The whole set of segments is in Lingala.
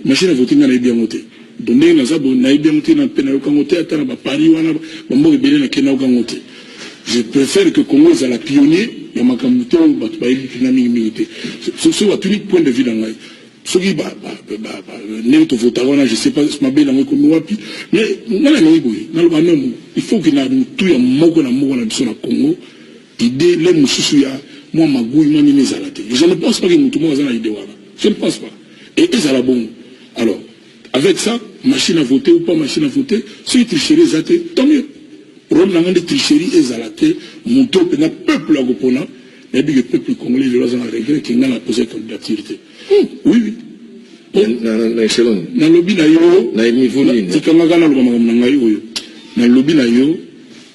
Machine à voter, nga nayebi yango te. Donc ndenge naza boye, nayebi yango te, na mpe nayoka yango te, ata na baparis wana, bamboka ebele nakende, nayoka yango te. Je préfère que Congo ezala pionnier ya makambo te oyo bato bayebi mpena mingimingi te. Soki batuni point de vue na ngai, soki ndenge tovotaka wana, je sais pas mabe nango ekomi wapi, mais ngai nalingi boye, naloba non, il faut que na motu ya moko na moko na biso na Congo, idée le mosusu ya mwa magui, mwa nini ezala te. Je ne pense pas que motu moko aza na idée wana, je ne pense pas. Et ezala bongo. Alors avec ça, machine à voter ou pas machine à voter, soki tricherie eza te, tant mieux. Problème na ngai nde tricherie ezala te. Moto mpenza peuple akopona, nayebi ke peuple congolais lelo aza na regret ke ngai na pose candidature te. Oui. Na échelon? Nalobi na yo. Na niveau nini? Tikangaka naloba makambo na ngai oyo nalobi na yo.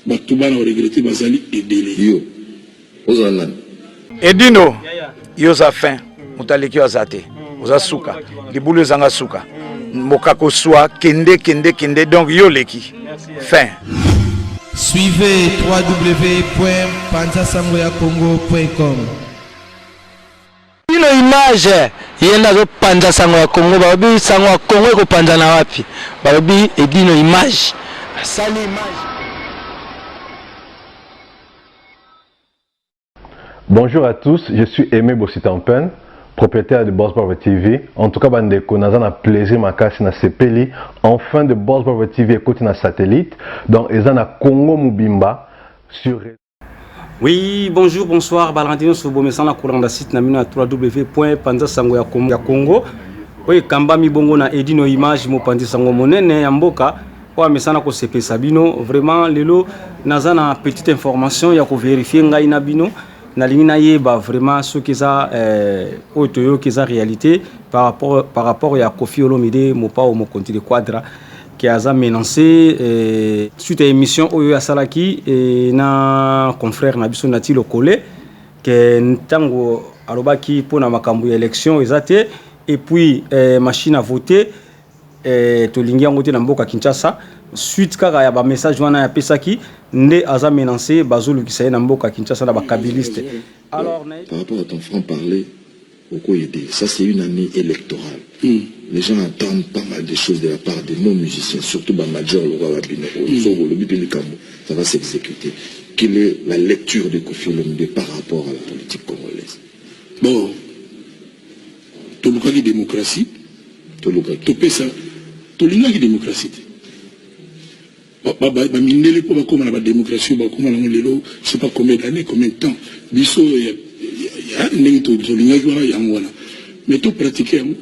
Bato bana koregretter bazali ebele. Yo ozala nani? Edino, yo oza fin, moto aleki yo aza te. Oza suka, libulu ezanga suka, mboka koswa. Kende, kende, kende. Donc yo oleki fin. Suivez www.panzasangoyacongo.com. Bino image, ye nde azopanza sango ya Congo. Balobi sango ya Congo ekopanza na wapi? Balobi Edino Image asali image. Bonjour à tous, je suis Aimé Bossitampen, propriétaire de Boss Bravo TV. En tout cas, bandeko, naza na plaisir makasi, na sepeli. Enfin de Boss Bravo TV ekoti na satellite. Donc eza na Congo mobimba sur Oui, bonjour, bonsoir. Balandi nyonso bomesana kolanda site na bino ya www.panzasango ya Congo oyo ekambami bongo na Edino Image, mopanzi sango monene ya mboka oyo amesana kosepesa bino. Vraiment, lelo naza na petite information ya kovérifier ngai na bino. Nalingi nayeba vraiment soki eza oyo toyoki eza réalité par rapport ya Kofi Olomide, Mopao Mokonzi de Quadra, ke aza menacé suite ya émission oyo asalaki na confrère na biso Nati Lokole, ke ntango alobaki mpona makambo ya élection eza te, et puis machine à voter, tolingi yango te na mboka Kinshasa. Suite kaka ya bamessage wana yapesaki nde aza menacé, bazolukisa ye na mboka Kinshasa na bakabiliste. Alors Par rapport à ton franc-parler, beaucoup aidé. Ça, c'est une année électorale. Les gens attendent pas mal de choses de la part de nos musiciens, surtout bah, Major, le roi Babino, ça va s'exécuter. Quelle est la lecture de Koffi Olomide par rapport à la politique congolaise? Bon, tolukaki démocratie. Tolukaki. Topesa, tolingaki démocratie te. Bamindele mpo bakóma na badémocratie oyo bakóma nango lelo, je sais pas combien d'années, combien de temps. Biso ya ndenge tolingaki wana, yango wana, mais topratike yango,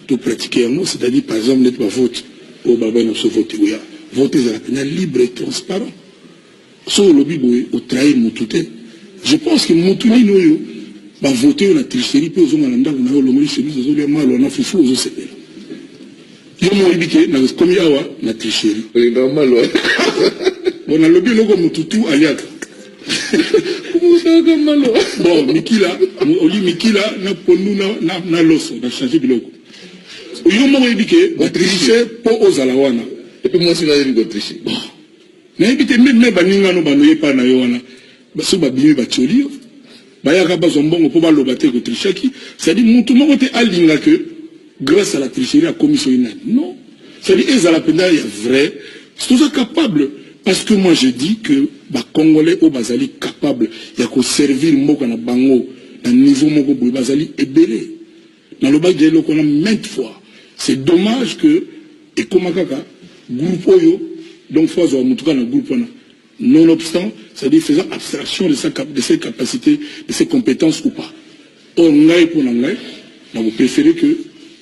topratike yango. C'est-à-dire, par exemple, neti bavote oyo babai na biso, vote oya, vote ezala mpenza libre et transparent. Soki olobi boye, otrahir motu te. Je pense que motu nini oyo bavote oyo na tricherie mpe ozonga na ndako na yo, olongoli chemise, ozolia malwa na fufu, ozosepela, yo mo oyebi ke nakomi awa na tricherie. Olingaka malwa? Bon, nalobi eloko motu tu aliaka. Olingaka malwa? Bon, mikila, oli mikila na pondu na loso, na change biloko. Yo moko oyebi ke batriche mpo ozala wana. Et puis mwasi nayebi kotriche? Nayebi te, même baningano bano ye epai na yo wana, soki babimi, batioli yo, bayaka bazwa mbongo mpo baloba te kotrichaki. C'est-à-dire, mutu moko te alinga ke grâce à la tricherie akomi soki nani. Non, c'est-à-dire ezala mpenza ya vrai, toza capable, parce que moi je dis que bacongolais oyo bazali capable ya koservir mboka na bango na niveau moko boye bazali ebele. Nalobaki deja eloko wana maintes fois. C'est dommage que ekóma kaka groupe oyo, donc faut azwa motu kaka na groupe wana, nonobstant, c'est-à-dire faisant abstraction de ses capacités, de ses compétences ou pas. Or ngai, mpo na ngai, nakopréférer que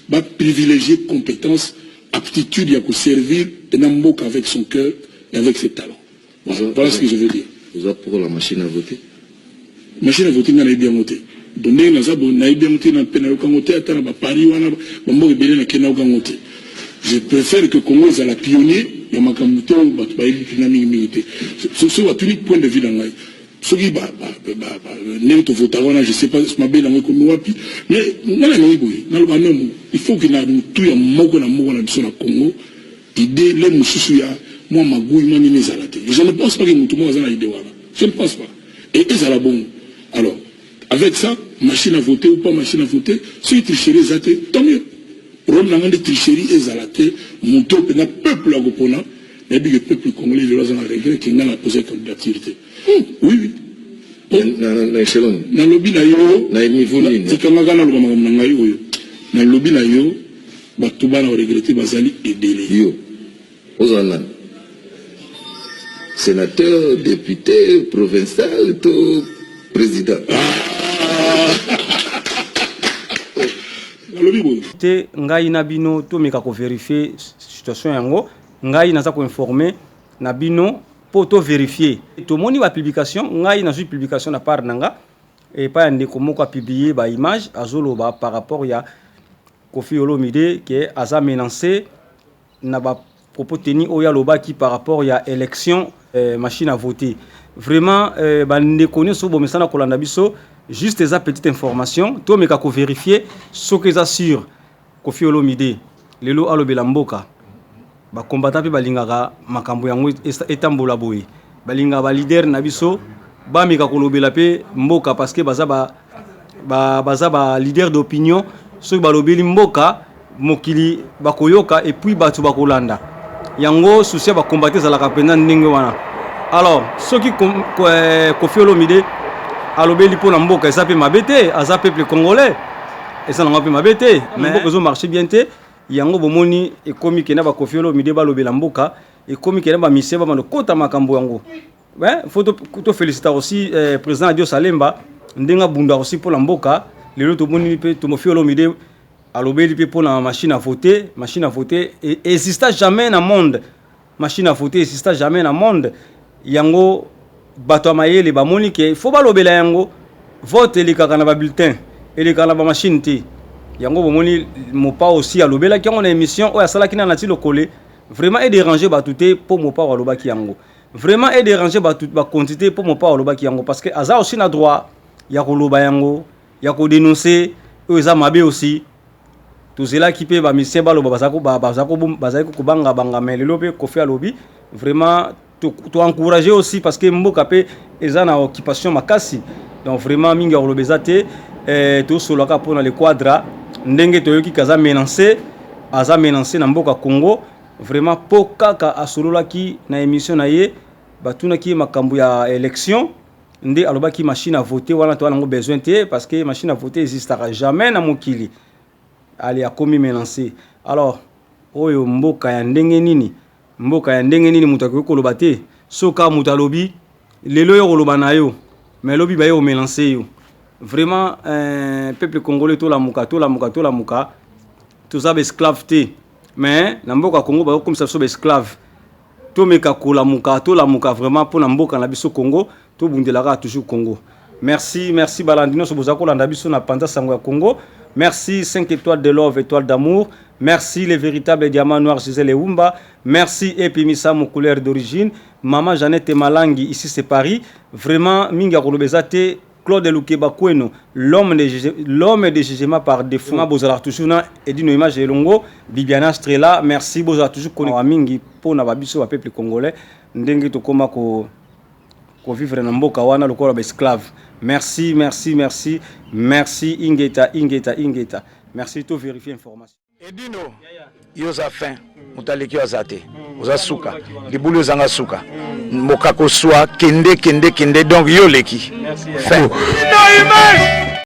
baprivilégier compétence, aptitude ya koservir na mboka avec son cœur et avec ses talents. Voilà, voilà ce que je veux dire. Oza pour la machine à voter? Machine à voter, ngai nayebi yango te. Donc ndenge naza boye, nayebi yango te, na mpe nayoka yango te, ata na baparis wana, bamboka ebele nakende, nayoka yango te. Je préfère que Congo ezala pionnier ya makambo te oyo bato bayebi mpena mingimingi te. Soki batuni point de vue na ngai, soki ndenge tovotaka wana, je sais pas mabe nango ekomi wapi, mais ngai nalingi boye, naloba non, il faut que na motu ya moko na moko na biso na Congo, idée le mosusu ya mwa magui, mwa nini ezala te. Je ne pense pas que motu moko aza na idée wana, je ne pense pas. Et ezala bongo. Alors avec ça, machine à voter ou pas machine à voter, soki tricherie eza te, tant mieux. Problème na nga nde tricherie ezala te, moto oyo mpenza peuple akopona, nayebi ke peuple congolais lelo aza na regret ke nga na poser candidature te. Oui oui. Na échelon. Nalobi na yo, na niveau nini? Tika nga kaka naloba makambo na ngai oyo. Nalobi na yo, bato bana regretter bazali ebele. Yo ozala nani? Sénateur, député, provincial to président? Nalobi boye. Te ngai na bino tomeka ko verifier situation yango, ngai naza ko informer na bino po to verifier. Tomoni ba publication, ngai nazui publication na part na nga epai ya ndeko moko a publier ba image azoloba par rapport ya Koffi Olomide ke aza menacé na ba propos tenus oyo alobaki par rapport ya élection, machine à voter. Vraiment, ba ndeko nyonso bomesana kolanda biso, juste eza petite information, tomeka ko vérifier soki eza sûr. Koffi Olomide lelo alobela mboka, ba combattant mpe balingaka makambo yango etambola boye, balingaka ba leader na biso bameka kolobela mpe mboka parce que baza baza ba leader d'opinion. Soki balobeli mboka, mokili bakoyoka et puis bato bakolanda yango. Souci ya bacombattants ezalaka mpenza ndenge wana. Alors soki Koffi Olomide alobeli mpona mboka, eza mpe mabe te, aza peuple congolais, eza nango mpe mabe te. Mais mboka ezomarche bien te, yango bomoni ekomi kenda baKoffi Olomide balobela mboka, ekomi kenda bamusiciens babanda kota makambo yango. Ouais, faut to féliciter aussi président Adios Alemba ndenge abunda aussi mpona mboka. Lelo tomoni mpe Koffi Olomide alobeli mpe mpona machine à voter. Machine à voter exista jamais na monde, machine à voter exista jamais na monde. Yango bato ya mayele bamoni ke faut balobela yango. Vote elekaka na babulletin, elekaka na bamachine te. Yango bomoni Mopao aussi alobelaki yango na émission oyo asalaki na Nati Lokole. Vraiment edéranger bato te mpo Mopao alobaki yango. Vraiment edéranger bato bakonti te mpo Mopao alobaki yango, parce que aza aussi na droit ya koloba yango, ya kodénoncer oyo eza mabe. Aussi tozelaki mpe bamusiciens baloba, bazalaki kobangabanga, mais lelo mpe Koffi alobi. Vraiment toencourager aussi parce que mboka mpe eza na occupation makasi. Donc vraiment mingi ya koloba eza te. Tosolaka mpona le Quadra, ndenge toyoki aza menacé, aza menacé na mboka Congo. Vraiment mpo kaka asololaki na émission na ye, batunaki ye makambo ya élection, nde alobaki machine à voter wana toza nango besoin te parce que machine à voter existaka jamais na mokili. Ali akomi menacé. Alors oyo mboka ya ndenge nini? Mboka ya ndenge nini moto akoki koloba te? Soki moto alobi lelo, yo koloba na yo, mais lobi baye komenacer yo. Vraiment, peuple congolais, tolamuka, tolamuka, tolamuka. Toza baesclave te, mais na mboka ya Congo bakokomisa biso baesclave. Tomeka kolamuka, tolamuka vraiment mpona mboka na biso Congo. Tobundelaka toujours Congo. Merci, merci balandi nyonso boza kolanda biso na Panza Sango ya Congo. Merci 5 étoiles de love, étoile d'amour. Merci les véritables diamants noirs, Gisèle Eumba. Merci Epimisa, couleur d'origine, Maman Jeannette Malangi. Ici c'est Paris. Vraiment mingi ya koloba eza te. Claude Lukeba Kweno, l'homme de jugement par défaut. Bozala toujours na Edino Image Elongo, Bibiana Strela, merci. Bozala toujours kona mingi pona ba biso ba peuple congolais ndenge tokoma ko ko vivre na mboka wana lokola ba esclave. Merci, merci, merci, merci. Ingeta, ingeta, ingeta. Merci, to vérifier information. Edino, yo oza fin, moto aleki yo aza te, oza suka, libulu ezanga suka, mokako swa kende kende kende, donc yo oleki fin. Image.